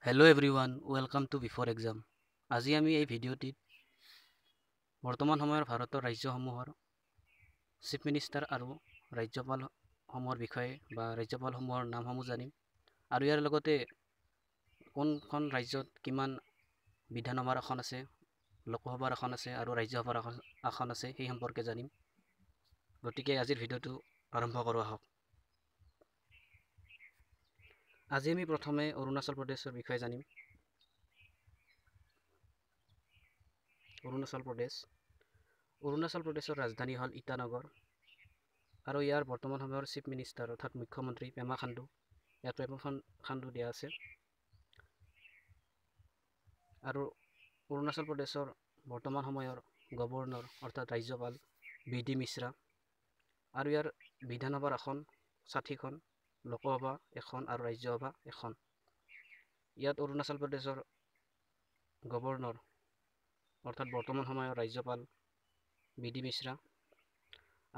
Hello everyone, welcome to Before Exam. আজি আমি এই ভিডিঅ'টিত বৰ্তমান সময়ৰ ভাৰতৰ ৰাজ্যসমূহৰ চিফ মিনিষ্টাৰ আৰু ৰাজ্যপালসমূহৰ বিষয়ে বা ৰাজ্যপালসমূহৰ নামসমূহ জানিম আৰু ইয়াৰ লগতে কোনখন ৰাজ্যত কিমান বিধানসভাৰ আসন আছে, লোকসভাৰ আসন আছে আৰু ৰাজ্যসভাৰ আসন আছে সেই সম্পৰ্কে জানিম। গতিকে আজিৰ ভিডিঅ'টো আৰম্ভ কৰোঁ আহক। আজি আমি প্ৰথমে অৰুণাচল প্ৰদেশৰ বিষয়ে জানিম। অৰুণাচল প্ৰদেশ, অৰুণাচল প্ৰদেশৰ ৰাজধানী হ'ল ইটানগৰ আৰু ইয়াৰ বৰ্তমান সময়ৰ চিফ মিনিষ্টাৰ অৰ্থাৎ মুখ্যমন্ত্ৰী পেমা খাণ্ডু। ইয়াত পেমা খাণ্ডু দিয়া আছে। আৰু অৰুণাচল প্ৰদেশৰ বৰ্তমান সময়ৰ গভৰ্ণৰ অৰ্থাৎ ৰাজ্যপাল বি ডি মিশ্ৰা আৰু ইয়াৰ বিধানসভাৰ আসন 60খন, লোকসভা এখন আৰু ৰাজ্যসভা এখন। ইয়াত অৰুণাচল প্ৰদেশৰ গভৰ্ণৰ অৰ্থাৎ বৰ্তমান সময়ৰ ৰাজ্যপাল বি ডি মিশ্ৰা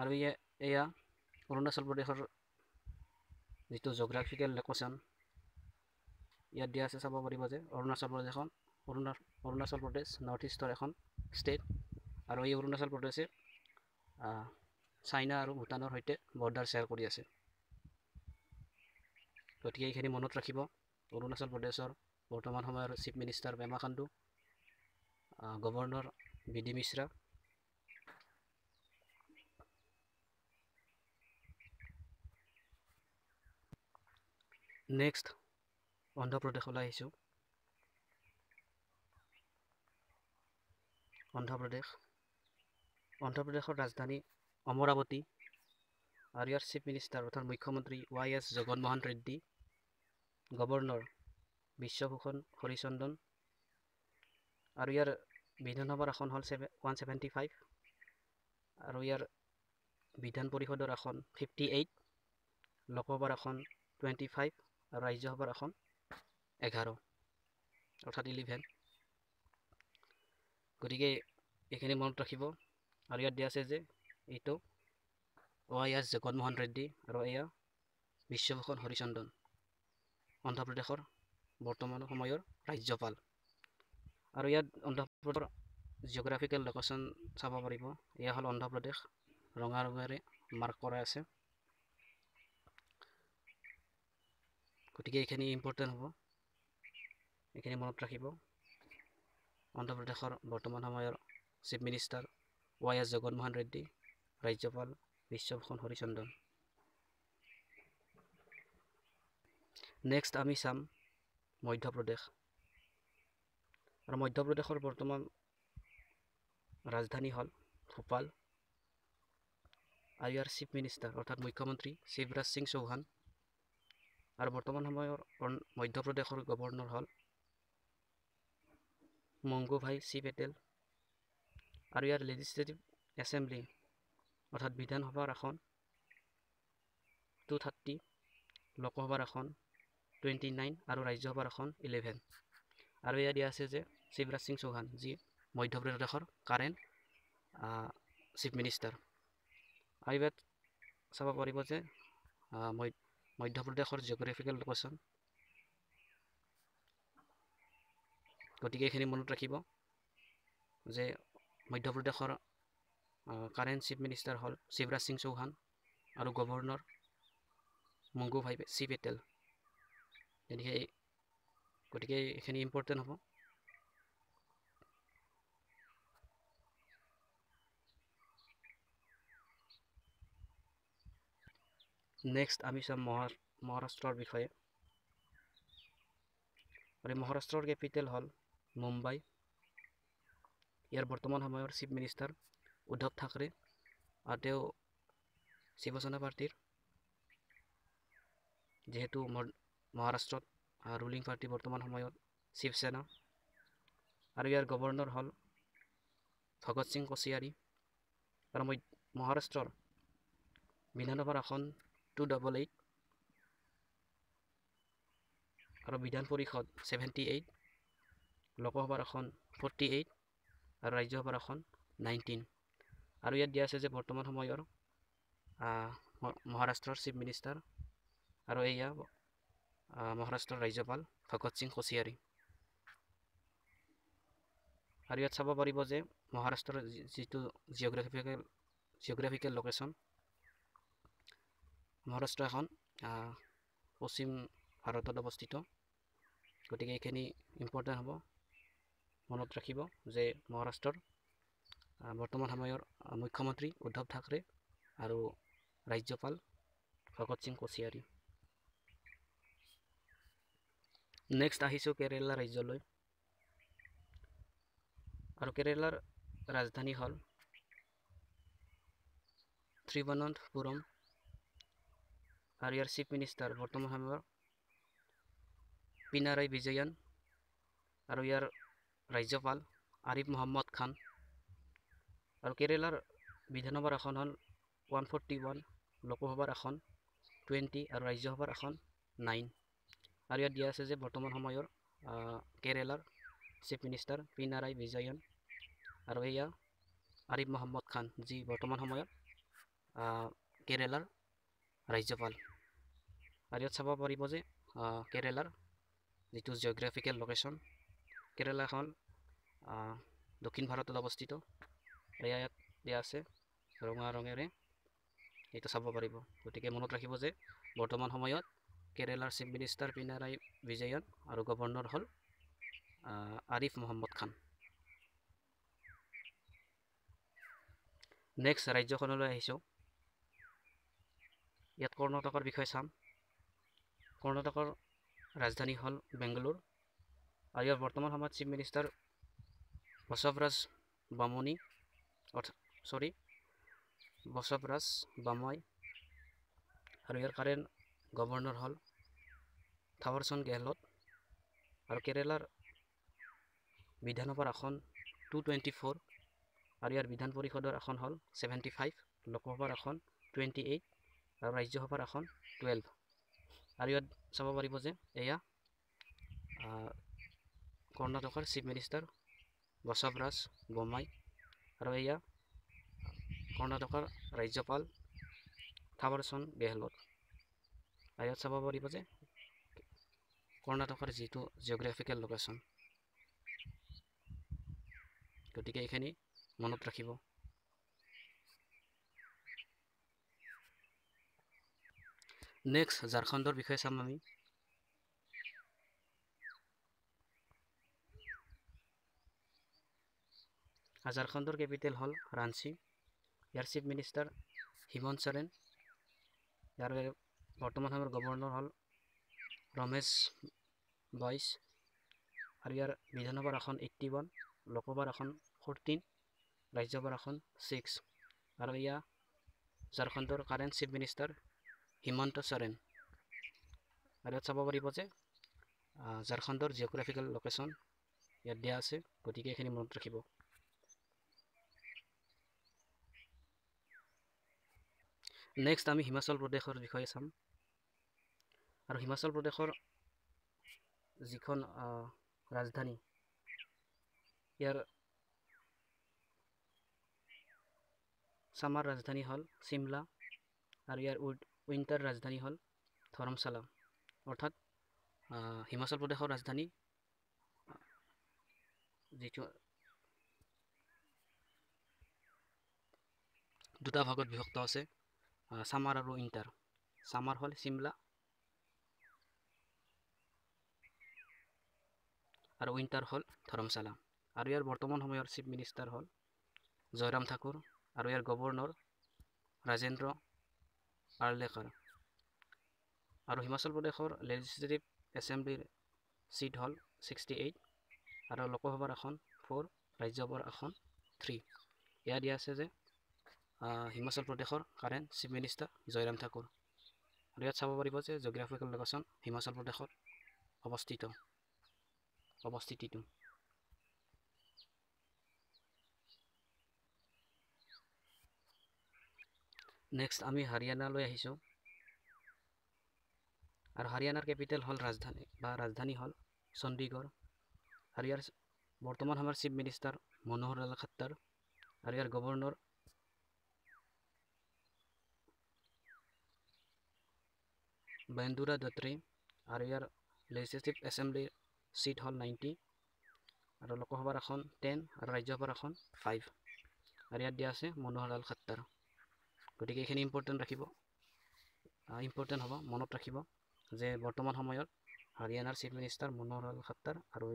আৰু এয়া অৰুণাচল প্ৰদেশৰ যিটো জিঅ'গ্ৰাফিকেল লোকেশ্যন ইয়াত দিয়া আছে, চাব পাৰিব যে অৰুণাচল প্ৰদেশখন অৰুণাচল প্ৰদেশ নৰ্থ ইষ্টৰ এখন ষ্টেট আৰু এই অৰুণাচল প্ৰদেশে চাইনা আৰু ভূটানৰ সৈতে বৰ্ডাৰ শ্বেয়াৰ কৰি আছে। গতিকে এইখিনি মনত ৰাখিব। অৰুণাচল প্ৰদেশৰ বৰ্তমান সময়ৰ chief minister Pema Khandu, governor B D Mishra. Next অন্ধ্ৰপ্ৰদেশলৈ আহিছোঁ। অন্ধ্ৰপ্ৰদেশ, অন্ধ্ৰপ্ৰদেশৰ ৰাজধানী অমৰাৱতী আৰু ইয়াৰ চিফ মিনিষ্টাৰ অৰ্থাৎ মুখ্যমন্ত্ৰী Y S Jaganmohan Reddy, governor Biswabhusan Harichandan আৰু ইয়াৰ বিধানসভাৰ আসন হ'ল 175 আৰু ইয়াৰ বিধান পৰিষদৰ আসন 58, লোকসভাৰ আসন 25 আৰু ৰাজ্যসভাৰ আসন 11 অৰ্থাৎ 11। গতিকে এইখিনি মনত ৰাখিব। আৰু ইয়াত দিয়া আছে যে এইটো ৱাই এছ জগনমোহন ৰেড্ডী আৰু এয়া বিশ্বভূষণ হৰিচন্দন, অন্ধ্ৰপ্ৰদেশৰ বৰ্তমান সময়ৰ ৰাজ্যপাল। আৰু ইয়াত অন্ধ্ৰপ্ৰদেশৰ জিঅ'গ্ৰাফিকেল লোকেশ্যন চাব পাৰিব। এয়া হ'ল অন্ধ্ৰপ্ৰদেশ, ৰঙা ৰঙেৰে মাৰ্ক কৰা আছে। গতিকে এইখিনি ইম্পৰ্টেণ্ট হ'ব, এইখিনি মনত ৰাখিব। অন্ধ্ৰপ্ৰদেশৰ বৰ্তমান সময়ৰ chief minister Y S Jaganmohan Reddy, ৰাজ্যপাল বিশ্বভূষণ হৰিচন্দন। নেক্সট আমি চাম মধ্যপ্ৰদেশ। আৰু মধ্যপ্ৰদেশৰ বৰ্তমান ৰাজধানী হ'ল ভূপাল আৰু ইয়াৰ চিফ মিনিষ্টাৰ অৰ্থাৎ মুখ্যমন্ত্ৰী শিৱৰাজ সিং চৌহান আৰু বৰ্তমান সময়ৰ মধ্যপ্ৰদেশৰ গভৰ্ণৰ হ'ল মংগুভাই চি পেটেল আৰু ইয়াৰ লেজিছলেটিভ এছেম্বলি অৰ্থাৎ বিধানসভাৰ আসন 230, লোকসভাৰ আসন 29 আৰু ৰাজ্যসভাৰ আসন 11। আৰু এয়া দিয়া আছে যে শিৱৰাজ সিং চৌহান যি মধ্যপ্ৰদেশৰ কাৰেণ্ট চিফ মিনিষ্টাৰ। আৰু ইয়াত চাব পাৰিব যে মধ্যপ্ৰদেশৰ জিঅ'গ্ৰাফিকেল লোকেশ্যন। গতিকে এইখিনি মনত ৰাখিব যে মধ্যপ্ৰদেশৰ কাৰেণ্ট চিফ মিনিষ্টাৰ হ'ল শিৱৰাজ সিং চৌহান আৰু গভৰ্ণৰ মংগুভাই চি পেটেল। গতিকে এইখিনি ইম্পৰ্টেণ্ট হ'ব। নেক্সট আমি চাম মহাৰাষ্ট্ৰৰ বিষয়ে। আৰু মহাৰাষ্ট্ৰৰ কেপিটেল হ'ল মুম্বাই। ইয়াৰ বৰ্তমান সময়ৰ চিফ মিনিষ্টাৰ উদ্ধৱ থাকৰে আৰু তেওঁ শিৱসেনা পাৰ্টীৰ, যিহেতু মহাৰাষ্ট্ৰত ৰুলিং পাৰ্টি বৰ্তমান সময়ত শিৱসেনা। আৰু ইয়াৰ গভৰ্ণৰ হ'ল ভগত সিং কোশিয়াৰী। আৰু মহাৰাষ্ট্ৰৰ বিধানসভাৰ আসন 288 আৰু বিধান পৰিষদ 78, লোকসভাৰ আসন 48 আৰু ৰাজ্যসভাৰ আসন 19। আৰু ইয়াত দিয়া আছে যে বৰ্তমান সময়ৰ মহাৰাষ্ট্ৰৰ চিফ মিনিষ্টাৰ আৰু এয়া মহাৰাষ্ট্ৰৰ ৰাজ্যপাল ভগত সিং কোশিয়াৰী। আৰু ইয়াত চাব পাৰিব যে মহাৰাষ্ট্ৰৰ যিটো জিঅ'গ্ৰাফিকেল লোকেশ্যন, মহাৰাষ্ট্ৰ এখন পশ্চিম ভাৰতত অৱস্থিত। গতিকে এইখিনি ইম্পৰ্টেণ্ট হ'ব, মনত ৰাখিব যে মহাৰাষ্ট্ৰৰ বৰ্তমান সময়ৰ মুখ্যমন্ত্ৰী উদ্ধৱ ঠাকৰে আৰু ৰাজ্যপাল ভগত সিং কোশিয়াৰী। নেক্সট আহিছোঁ কেৰেলা ৰাজ্যলৈ। আৰু কেৰেলাৰ ৰাজধানী হ'ল থ্ৰিবনন্তপুৰম। আৰু ইয়াৰ চিফ মিনিষ্টাৰ বৰ্তমান সময়ৰ পিনাৰাই বিজয়ন। আৰু ইয়াৰ ৰাজ্যপাল আৰিফ মহম্মদ খান। আৰু কেৰেলাৰ বিধানসভাৰ আসন হ'ল 141, লোকসভাৰ আসন 20 আৰু ৰাজ্যসভাৰ আসন 9। আৰু ইয়াত দিয়া আছে যে বৰ্তমান সময়ৰ কেৰেলাৰ চিফ মিনিষ্টাৰ পিনাৰাই বিজয়ন আৰু এয়া আৰিফ মহম্মদ খান, যি বৰ্তমান সময়ত কেৰেলাৰ ৰাজ্যপাল। আৰু ইয়াত চাব পাৰিব যে কেৰেলাৰ যিটো জিঅ'গ্ৰাফিকেল লোকেশ্যন, কেৰেলাখন দক্ষিণ ভাৰতত অৱস্থিত। এয়া ইয়াত দিয়া আছে ৰঙা ৰঙেৰে, এইটো চাব পাৰিব। গতিকে মনত ৰাখিব যে বৰ্তমান সময়ত কেৰেলাৰ চিফ মিনিষ্টাৰ পিনাৰাই বিজয়ন আৰু গভৰ্ণৰ হ'ল আৰিফ মহম্মদ খান। নেক্সট ৰাজ্যখনলৈ আহিছোঁ। ইয়াত কৰ্ণাটকৰ বিষয়ে চাম। কৰ্ণাটকৰ ৰাজধানী হ'ল বেংগালুৰু। আৰু ইয়াৰ বৰ্তমান সময়ত চিফ মিনিষ্টাৰ বসৱৰাজ বামনি, চৰি বসৱৰাজ বামাই। আৰু ইয়াৰ কাৰেণ্ট গভৰ্ণৰ হ'ল থাৱাৰচন্দ গেহলট। আৰু কেৰেলাৰ বিধানসভাৰ আসন 224 আৰু ইয়াৰ বিধান পৰিষদৰ আসন হ'ল 75, লোকসভাৰ আসন 28 আৰু ৰাজ্যসভাৰ আসন 12। আৰু ইয়াত চাব পাৰিব যে এয়া কৰ্ণাটকৰ চিফ মিনিষ্টাৰ বসৱৰাজ বোম্মাই আৰু এয়া কৰ্ণাটকৰ ৰাজ্যপাল থাৱাৰচন্দ গেহলট। আৰু ইয়াত চাব পাৰিব যে কৰ্ণাটকৰ যিটো জিঅ'গ্ৰাফিকেল লোকেশ্যন, গতিকে এইখিনি মনত ৰাখিব। নেক্সট ঝাৰখণ্ডৰ বিষয়ে চাম আমি। ঝাৰখণ্ডৰ কেপিটেল হ'ল ৰাঞ্চি। ইয়াৰ চিফ মিনিষ্টাৰ হিমন্ত সোৰেন। ইয়াৰ বৰ্তমান সময়ৰ গভৰ্ণৰ হ'ল ৰমেশ বাইছ। আৰু ইয়াৰ বিধানসভাৰ আসন 81, লোকসভাৰ আসন 14, ৰাজ্যসভাৰ আসন 6। আৰু এয়া ঝাৰখণ্ডৰ current chief minister Hemant Soren. আৰু ইয়াত চাব পাৰিব যে ঝাৰখণ্ডৰ জিঅ'গ্ৰাফিকেল লোকেশ্যন ইয়াত দিয়া আছে, গতিকে এইখিনি মনত ৰাখিব। নেক্সট আমি হিমাচল প্ৰদেশৰ বিষয়ে চাম। আৰু হিমাচল প্ৰদেশৰ যিখন ৰাজধানী, ইয়াৰ ছামাৰ ৰাজধানী হ'ল চিমলা আৰু ইয়াৰ উইণ্টাৰ ৰাজধানী হ'ল ধৰমশালা। অৰ্থাৎ হিমাচল প্ৰদেশৰ ৰাজধানী যিটো দুটা ভাগত বিভক্ত আছে, ছামাৰ আৰু উইণ্টাৰ। ছামাৰ হ'ল চিমলা আৰু উইণ্টাৰ হ'ল ধৰমশালা। আৰু ইয়াৰ বৰ্তমান সময়ৰ চিফ মিনিষ্টাৰ হ'ল জয়ৰাম ঠাকুৰ আৰু ইয়াৰ গভৰ্ণৰ ৰাজেন্দ্ৰ আৰ্লেকাৰ। আৰু হিমাচল প্ৰদেশৰ লেজিছলেটিভ এছেম্বলিৰ ছিট হ'ল 68 আৰু লোকসভাৰ আসন 4, ৰাজ্যসভাৰ আসন 3। এয়া দিয়া আছে যে হিমাচল প্ৰদেশৰ current chief minister Jairam Thakur. আৰু ইয়াত চাব পাৰিব যে জিঅ'গ্ৰাফিকেল লোকেশ্যন হিমাচল প্ৰদেশত অৱস্থিত অৱস্থিতিটো। নেক্সট আমি হাৰিয়ানালৈ আহিছোঁ। আৰু হাৰিয়ানাৰ কেপিটেল হ'ল ৰাজধানী হ'ল চণ্ডীগড়। আৰু ইয়াৰ বৰ্তমান সময়ৰ চিফ মিনিষ্টাৰ মনোহৰ লাল খাট্টাৰ আৰু ইয়াৰ গভৰ্ণৰ বেন্দুৰা দত্ৰে আৰু ইয়াৰ লেজিছলেটিভ এছেম্বলিৰ ছিট হ'ল 90 আৰু লোকসভাৰ আসন 10 আৰু ৰাজ্যসভাৰ আসন 5। আৰু ইয়াত দিয়া আছে মনোহৰ লাল খট্টাৰ। গতিকে এইখিনি ইম্পৰ্টেণ্ট ৰাখিব, ইম্পৰ্টেণ্ট হ'ব, মনত ৰাখিব যে বৰ্তমান সময়ত হাৰিয়ানাৰ চিফ মিনিষ্টাৰ মনোহৰ লাল খট্টাৰ আৰু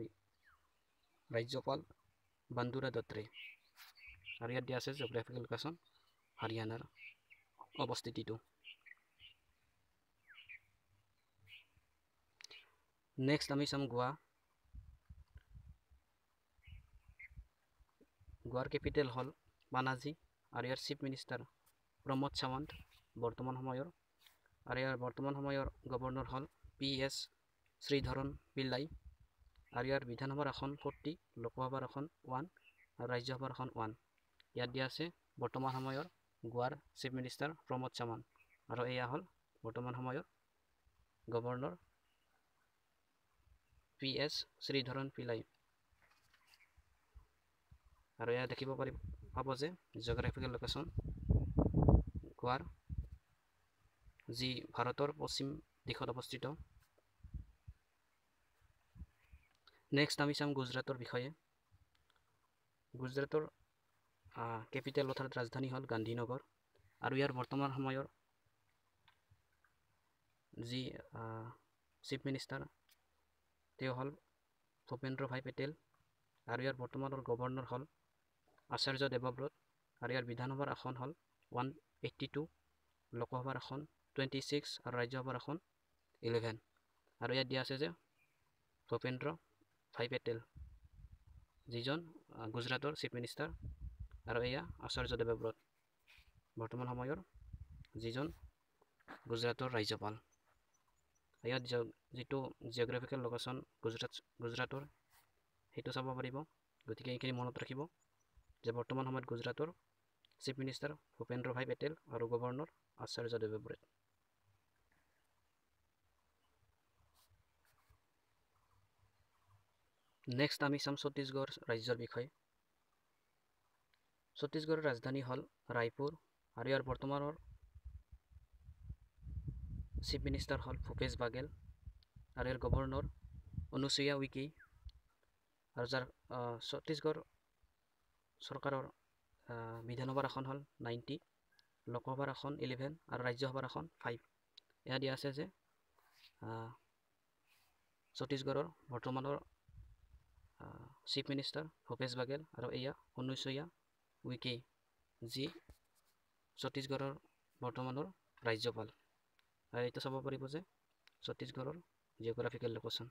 ৰাজ্যপাল বান্দুৰা দত্ৰে। আৰু ইয়াত দিয়া আছে জিঅ'গ্ৰাফিকেল লোকেশ্যন হাৰিয়ানাৰ অৱস্থিতিটো। নেক্সট আমি চাম গোৱা। গোৱাৰ কেপিটেল হ'ল পানাজী আৰু ইয়াৰ চিফ মিনিষ্টাৰ প্ৰমোদ সাৱন্ত বৰ্তমান সময়ৰ। আৰু ইয়াৰ বৰ্তমান সময়ৰ গভৰ্ণৰ হ'ল পি এছ শ্ৰীধৰণ পিল্লাই। আৰু ইয়াৰ বিধানসভাৰ আসন 40, লোকসভাৰ আসন 1 আৰু ৰাজ্যসভাৰ আসন 1। ইয়াত দিয়া আছে বৰ্তমান সময়ৰ গোৱাৰ চিফ মিনিষ্টাৰ প্ৰমোদ সাৱন্ত আৰু এয়া হ'ল বৰ্তমান সময়ৰ governor P S Sreedharan Pillai. আৰু এয়া দেখিব পাব যে জিঅ'গ্ৰাফিকেল লোকেশ্যন গোৱাৰ, যি ভাৰতৰ পশ্চিম দিশত অৱস্থিত। নেক্সট আমি চাম গুজৰাটৰ বিষয়ে। গুজৰাটৰ কেপিটেল অৰ্থাৎ ৰাজধানী হ'ল গান্ধীনগৰ আৰু ইয়াৰ বৰ্তমান সময়ৰ যি চিফ মিনিষ্টাৰ তেওঁ হ'ল ভূপেন্দ্ৰ ভাই পেটেল। আৰু ইয়াৰ বৰ্তমানৰ গভৰ্ণৰ হ'ল আচাৰ্য দেৱব্ৰত। আৰু ইয়াৰ বিধানসভাৰ আসন হ'ল 182, লোকসভাৰ আসন 26 আৰু ৰাজ্যসভাৰ আসন 11। আৰু ইয়াত দিয়া আছে যে ভূপেন্দ্ৰ ভাই পেটেল যিজন গুজৰাটৰ চিফ মিনিষ্টাৰ আৰু এয়া আচাৰ্য দেৱব্ৰত বৰ্তমান সময়ৰ যিজন গুজৰাটৰ ৰাজ্যপাল। ইয়াত যিটো জিঅ'গ্ৰাফিকেল লোকেশ্যন গুজৰাটৰ সেইটো চাব পাৰিব। গতিকে এইখিনি মনত ৰাখিব যে বৰ্তমান সময়ত গুজৰাটৰ চিফ মিনিষ্টাৰ ভূপেন্দ্ৰ ভাই পেটেল আৰু গভৰ্ণৰ আচাৰ্য দেৱব্ৰত। নেক্সট আমি চাম ছত্তীশগড় ৰাজ্যৰ বিষয়ে। ছত্তীশগড়ৰ ৰাজধানী হ'ল ৰায়পুৰ আৰু ইয়াৰ বৰ্তমানৰ চিফ মিনিষ্টাৰ হ'ল ভূপেশ বাঘেল আৰু ইয়াৰ গভৰ্ণৰ অনুসূয়া উইকি। আৰু যাৰ ছত্তীশগড় চৰকাৰৰ বিধানসভাৰ আসন হ'ল 90, লোকসভাৰ আসন 11 আৰু ৰাজ্যসভাৰ আসন 5। এয়া দিয়া আছে যে ছত্তীশগড়ৰ বৰ্তমানৰ চিফ মিনিষ্টাৰ ভূপেশ বাঘেল আৰু এয়া অনুসূয়া উইকে যি ছত্তীশগড়ৰ বৰ্তমানৰ ৰাজ্যপাল। আৰু এইটো চাব পাৰিব যে ছত্তীশগড়ৰ জিঅ'গ্ৰাফিকেল লোকেশ্যন।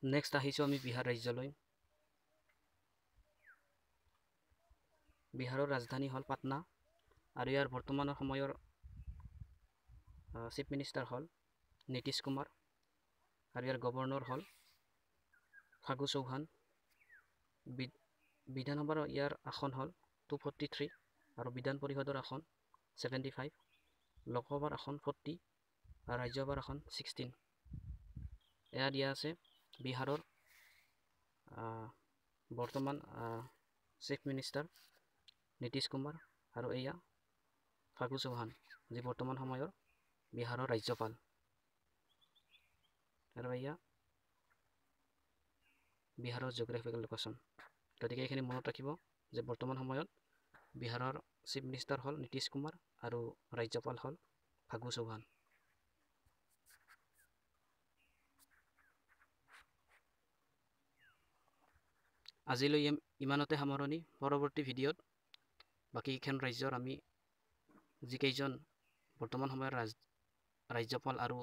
নেক্সট আহিছোঁ আমি বিহাৰ ৰাজ্যলৈ। বিহাৰৰ ৰাজধানী হ'ল পাটনা আৰু ইয়াৰ বৰ্তমানৰ সময়ৰ চিফ মিনিষ্টাৰ হ'ল নীতিশ কুমাৰ আৰু ইয়াৰ গভৰ্ণৰ হ'ল ফাগু চৌহান। বিধানসভাৰ ইয়াৰ আসন হ'ল 243 আৰু বিধান পৰিষদৰ আসন 75, লোকসভাৰ আসন 40 আৰু ৰাজ্যসভাৰ আসন 16। এয়া দিয়া আছে বিহাৰৰ বৰ্তমান চিফ মিনিষ্টাৰ নীতিশ কুমাৰ আৰু এয়া ফাগু চৌহান যি বৰ্তমান সময়ৰ বিহাৰৰ ৰাজ্যপাল। আৰু এয়া বিহাৰৰ জিঅ'গ্ৰাফিকেল লোকেশ্যন। গতিকে এইখিনি মনত ৰাখিব যে বৰ্তমান সময়ত বিহাৰৰ চিফ মিনিষ্টাৰ হ'ল নীতিশ কুমাৰ আৰু ৰাজ্যপাল হ'ল ফাগু চৌহান। আজিলৈ ইমানতে সামৰণি। পৰৱৰ্তী ভিডিঅ'ত বাকীকেইখন ৰাজ্যৰ আমি যিকেইজন বৰ্তমান সময়ৰ ৰাজ্যপাল আৰু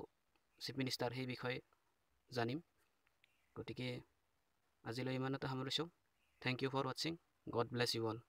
চিফ মিনিষ্টাৰ সেই বিষয়ে জানিম। গতিকে আজিলৈ ইমানতে সামৰিছোঁ। Thank you for watching. God bless you all.